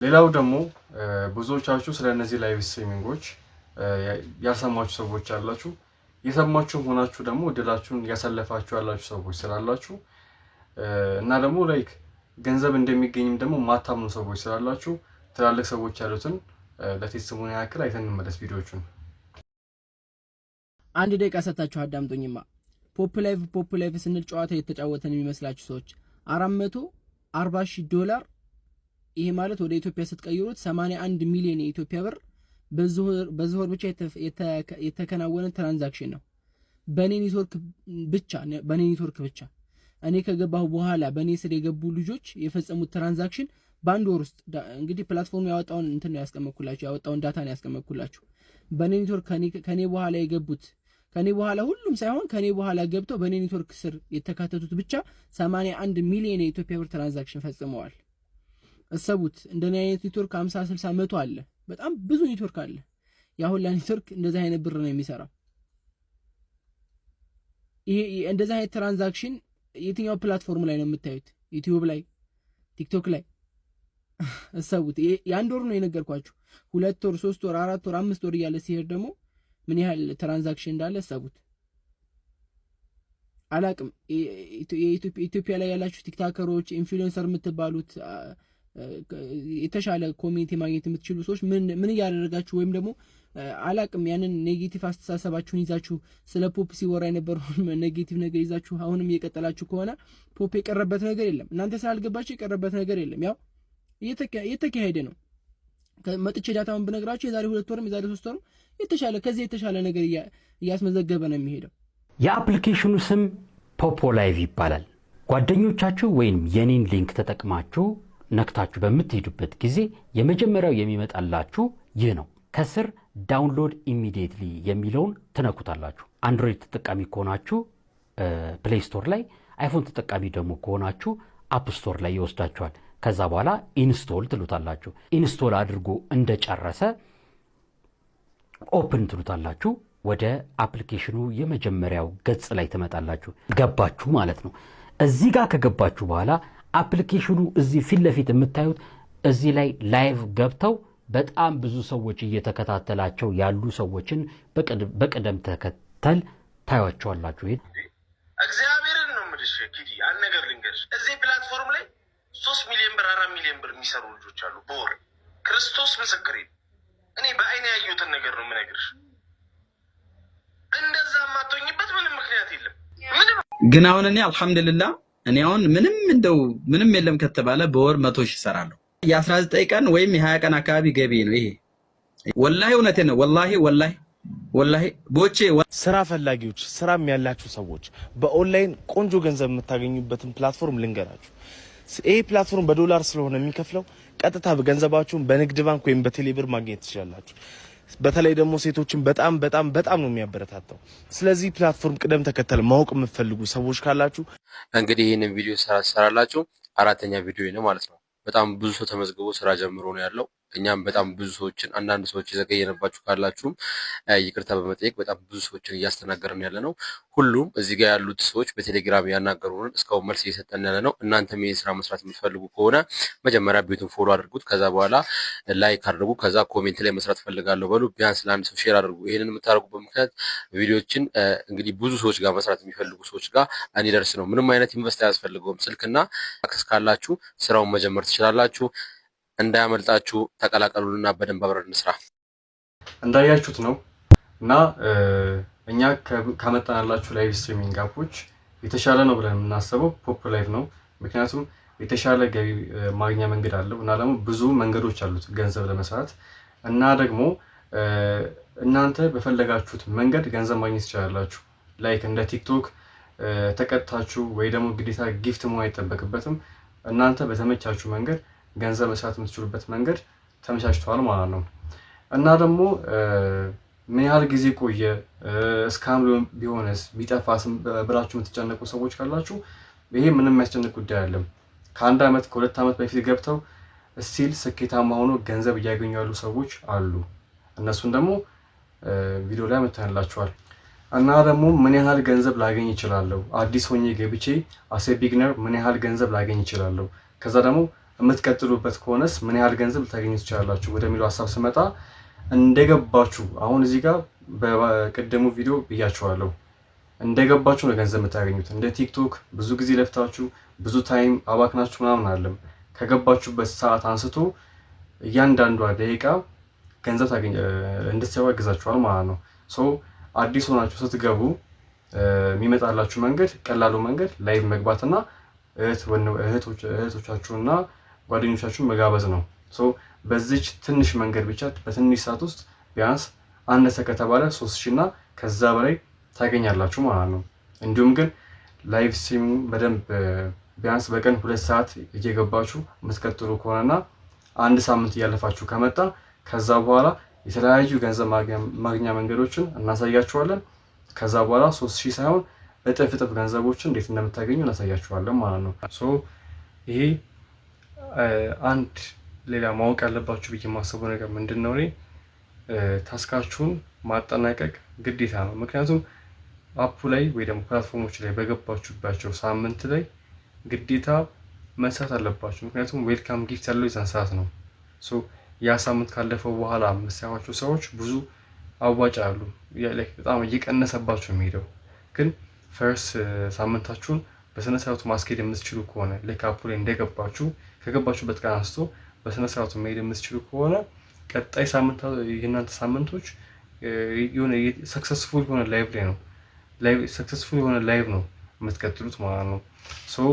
ሌላው ደግሞ ብዙዎቻችሁ ስለ እነዚህ live streaming ኦች ያልሰማችሁ ሰዎች አላችሁ። የሰማችሁም ሆናችሁ ደግሞ እድላችሁን እያሳለፋችሁ ያላችሁ ሰዎች ስላላችሁ እና ደግሞ like ገንዘብ እንደሚገኝም ደግሞ ማታምኑ ሰዎች ስላላችሁ ትላልቅ ሰዎች ያሉትን ለ testimony ያክል አይተን እንመለስ ቪዲዮቹን። አንድ ደቂቃ ሰጥታችሁ አዳምጡኝማ። Poppo Live፣ Poppo Live ስንል ጨዋታ የተጫወተን የሚመስላችሁ ሰዎች፣ 440,000 ዶላር፣ ይሄ ማለት ወደ ኢትዮጵያ ስትቀይሩት 81 ሚሊዮን የኢትዮጵያ ብር በዚህ ወር ብቻ የተከናወነ transaction ነው። በእኔ ኔትወርክ ብቻ፣ በእኔ ኔትወርክ ብቻ፣ እኔ ከገባሁ በኋላ በእኔ ስር የገቡ ልጆች የፈጸሙት transaction በአንድ ወር ውስጥ። እንግዲህ platform ኡ ያወጣውን እንትን ነው ያስቀመጥኩላችሁ፣ ያወጣውን data ነው ያስቀመጥኩላችሁ። በእኔ ኔትወርክ ከኔ በኋላ የገቡት፣ ከኔ በኋላ ሁሉም ሳይሆን ከኔ በኋላ ገብተው በእኔ ኔትወርክ ስር የተካተቱት ብቻ 81 ሚሊዮን የኢትዮጵያ ብር transaction ፈጽመዋል። እሰቡት። እንደኔ አይነት ኔትወርክ 50፣ 60፣ 100 አለ። በጣም ብዙ ኔትወርክ አለ። ያ ሁላ ኔትወርክ እንደዚህ አይነት ብር ነው የሚሰራው። ይሄ እንደዚህ አይነት transaction የትኛው platform ላይ ነው የምታዩት? YouTube ላይ፣ TikTok ላይ? እሰቡት። የአንድ ወር ነው የነገርኳችሁ። 2 ወር፣ 3 ወር፣ 4 ወር፣ 5 ወር እያለ ሲሄድ ደግሞ ምን ያህል transaction እንዳለ እሰቡት። አላቅም። ኢትዮጵያ ላይ ያላችሁ TikToker ኦች፣ influencer የምትባሉት፣ የተሻለ community ማግኘት የምትችሉ ሰዎች ምን ምን እያደረጋችሁ ወይም ደግሞ አላቅም ያንን negative አስተሳሰባችሁን ይዛችሁ፣ ስለ ፖፕ ሲወራ የነበረውን negative ነገር ይዛችሁ አሁንም እየቀጠላችሁ ከሆነ ፖፕ የቀረበት ነገር የለም። እናንተ ስላልገባችሁ የቀረበት ነገር የለም። ያው እየተካሄደ ነው። መጥቼ data ውን ብነግራችሁ የዛሬ 2 ወርም የዛሬ 3 ወርም የተሻለ ከዚህ የተሻለ ነገር እያስመዘገበ ነው የሚሄደው። የ application ኑ ስም Poppo Live ይባላል። ጓደኞቻችሁ ወይም የኔን link ተጠቅማችሁ ነክታችሁ በምትሄዱበት ጊዜ የመጀመሪያው የሚመጣላችሁ ይህ ነው። ከስር download immediately የሚለውን ትነኩታላችሁ። Android ተጠቃሚ ከሆናችሁ Play Store ላይ፣ iPhone ተጠቃሚ ደግሞ ከሆናችሁ App Store ላይ ይወስዳችኋል። ከዛ በኋላ install ትሉታላችሁ። Install አድርጎ እንደጨረሰ open ትሉታላችሁ። ወደ application ኑ የመጀመሪያው ገጽ ላይ ትመጣላችሁ። ገባችሁ ማለት ነው። እዚህ ጋር ከገባችሁ በኋላ application ኑ እዚህ ፊት ለፊት የምታዩት እዚህ ላይ live ገብተው በጣም ብዙ ሰዎች እየተከታተላቸው ያሉ ሰዎችን በቅደም ተከተል ታዩዋቸዋላችሁ። እግዚአብሔርን ነው የምልሽ ኪዲ፣ አንድ ነገር ልንገርሽ። እዚህ platform ላይ 3 ሚሊዮን ብር፣ 4 ሚሊዮን ብር የሚሰሩ ልጆች አሉ በወር። ክርስቶስ ምስክሬ፣ እኔ በአይኔ ያየሁትን ነገር ነው የምነግርሽ። እንደዛ የማትሆኝበት ምንም ምክንያት የለም። ምንም። ግን አሁን እኔ አልሐምዱሊላህ እኔ አሁን ምንም እንደው ምንም የለም ከተባለ በወር 100,000 እሰራለሁ። የ19 ቀን ወይም የ20 ቀን አካባቢ ገቢ ነው ይሄ። ወላሂ እውነቴን ነው። ወላሂ ወላሂ ወላሂ ቦቼ። ስራ ፈላጊዎች፣ ስራም ያላችሁ ሰዎች በኦንላይን ቆንጆ ገንዘብ የምታገኙበትን platform ልንገራችሁ። ይህ platform በዶላር ስለሆነ የሚከፍለው ቀጥታ ገንዘባችሁን በንግድ ባንክ ወይም በቴሌብር ማግኘት ትችላላችሁ። በተለይ ደግሞ ሴቶችን በጣም በጣም በጣም ነው የሚያበረታታው። ስለዚህ platform ቅደም ተከተል ማወቅ የምትፈልጉ ሰዎች ካላችሁ እንግዲህ ይህንን ቪዲዮ ስሰራላችሁ አራተኛ ቪዲዮ ነው ማለት ነው። በጣም ብዙ ሰው ተመዝግቦ ስራ ጀምሮ ነው ያለው። እኛም በጣም ብዙ ሰዎችን፣ አንዳንድ ሰዎች የዘገየንባችሁ ካላችሁም ይቅርታ በመጠየቅ በጣም ብዙ ሰዎችን እያስተናገርን ያለ ነው። ሁሉም እዚህ ጋር ያሉት ሰዎች በቴሌግራም ያናገሩንን እስካሁን መልስ እየሰጠን ያለ ነው። እናንተም ይህን ስራ መስራት የምትፈልጉ ከሆነ መጀመሪያ ቤቱን follow አድርጉት፣ ከዛ በኋላ like አድርጉ፣ ከዛ comment ላይ መስራት ፈልጋለሁ በሉ። ቢያንስ ለአንድ ሰው share አድርጉ። ይህንን የምታደርጉበት ምክንያት ቪዲዮችን እንግዲህ ብዙ ሰዎች ጋር፣ መስራት የሚፈልጉ ሰዎች ጋር እንዲደርስ ነው። ምንም አይነት invest አያስፈልገውም። ስልክና access ካላችሁ ስራውን መጀመር ትችላላችሁ። እንዳያመልጣችሁ፣ ተቀላቀሉና በደንብ አብረን እንስራ። እንዳያችሁት ነው። እና እኛ ካመጣናላችሁ live streaming app ኦች የተሻለ ነው ብለን የምናስበው Poppo Live ነው። ምክንያቱም የተሻለ ገቢ ማግኛ መንገድ አለው እና ደግሞ ብዙ መንገዶች አሉት ገንዘብ ለመስራት። እና ደግሞ እናንተ በፈለጋችሁት መንገድ ገንዘብ ማግኘት ትችላላችሁ። Like እንደ TikTok ተቀጥታችሁ ወይ ደግሞ ግዴታ gift መሆን አይጠበቅበትም። እናንተ በተመቻችሁ መንገድ ገንዘብ መስራት የምትችሉበት መንገድ ተመቻችቷል ማለት ነው። እና ደግሞ ምን ያህል ጊዜ ቆየ፣ scam ቢሆንስ፣ ቢጠፋስ ብላችሁ የምትጨነቁ ሰዎች ካላችሁ ይሄ ምንም የሚያስጨንቅ ጉዳይ አይደለም። ከአንድ ዓመት ከ2 ዓመት በፊት ገብተው still ስኬታማ ሆኖ ገንዘብ እያገኙ ያሉ ሰዎች አሉ። እነሱን ደግሞ ቪዲዮ ላይ አምጥተንላችኋል። እና ደግሞ ምን ያህል ገንዘብ ላገኝ እችላለሁ? አዲስ ሆኜ ገብቼ as a beginner ምን ያህል ገንዘብ ላገኝ እችላለሁ? ከዛ ደግሞ የምትቀጥሉበት ከሆነስ ምን ያህል ገንዘብ ልታገኙ ትችላላችሁ ወደሚለው ሀሳብ ስመጣ፣ እንደገባችሁ አሁን እዚህ ጋር በቅድሙ ቪዲዮ ብያችኋለሁ። እንደገባችሁ ነው ገንዘብ የምታገኙት። እንደ ቲክቶክ ብዙ ጊዜ ለፍታችሁ፣ ብዙ time አባክናችሁ ምናምን አይደለም። ከገባችሁበት ሰዓት አንስቶ እያንዳንዷ ደቂቃ ገንዘብ እንድትሰሩ ያግዛችኋል ማለት ነው። So አዲስ ሆናችሁ ስትገቡ የሚመጣላችሁ መንገድ፣ ቀላሉ መንገድ live መግባትና እህቶቻችሁና ጓደኞቻችሁን መጋበዝ ነው። So በዚች ትንሽ መንገድ ብቻ በትንሽ ሰዓት ውስጥ ቢያንስ አነሰ ከተባለ 3000 እና ከዛ በላይ ታገኛላችሁ ማለት ነው። እንዲሁም ግን live stream በደንብ ቢያንስ በቀን 2 ሰዓት እየገባችሁ የምትቀጥሉ ከሆነና አንድ ሳምንት እያለፋችሁ ከመጣ ከዛ በኋላ የተለያዩ ገንዘብ ማግኛ መንገዶችን እናሳያችኋለን። ከዛ በኋላ 3000 ሳይሆን እጥፍ እጥፍ ገንዘቦችን እንዴት እንደምታገኙ እናሳያችኋለን ማለት ነው። So ይሄ አንድ ሌላ ማወቅ ያለባችሁ ብዬ የማስበው ነገር ምንድን ነው? እኔ task ኣችሁን ማጠናቀቅ ግዴታ ነው። ምክንያቱም app ኡ ላይ ወይ ደግሞ platform ኦች ላይ በገባችሁባቸው ሳምንት ላይ ግዴታ መስራት አለባችሁ። ምክንያቱም welcome gift ያለው የዛን ሰዓት ነው። So ያ ሳምንት ካለፈው በኋላ የምትሰሯቸው ስራዎች ብዙ አዋጭ አሉ፣ በጣም እየቀነሰባችሁ የሚሄደው። ግን first ሳምንታችሁን በስነ ስርዓቱ ማስኬድ የምትችሉ ከሆነ፣ ልክ app ኡ ላይ እንደገባችሁ ከገባችሁበት ቀን አንስቶ በስነ ስርዓቱ መሄድ የምትችሉ ከሆነ ቀጣይ ሳምንት የእናንተ ሳምንቶች የሆነ successful የሆነ live ላይ ነው፣ successful የሆነ live ነው የምትቀጥሉት ማለት ነው። So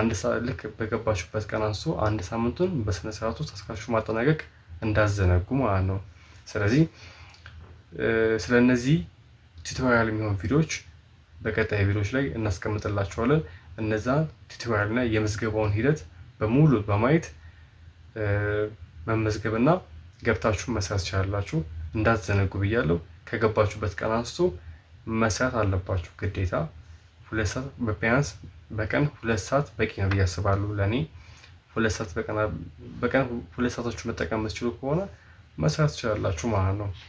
አንድ ልክ በገባችሁበት ቀን አንስቶ አንድ ሳምንቱን በስነ ስርዓቱ task ኣችሁ ማጠናቀቅ እንዳትዘነጉ ማለት ነው። ስለዚህ ስለ እነዚህ tutorial የሚሆን ቪዲዮዎች በቀጣይ ቪዲዮዎች ላይ እናስቀምጥላችኋለን። እነዛ tutorial እና የምዝገባውን ሂደት በሙሉ በማየት መመዝገብና ገብታችሁ መስራት ትችላላችሁ። እንዳትዘነጉ ብያለሁ። ከገባችሁበት ቀን አንስቶ መስራት አለባችሁ ግዴታ። 2 ሰዓት ቢያንስ በቀን 2 ሰዓት በቂ ነው ብዬ አስባለሁ። ለእኔ 2 ሰዓት፣ በቀን 2 ሰዓቶች መጠቀም የምትችሉ ከሆነ መስራት ትችላላችሁ ማለት ነው።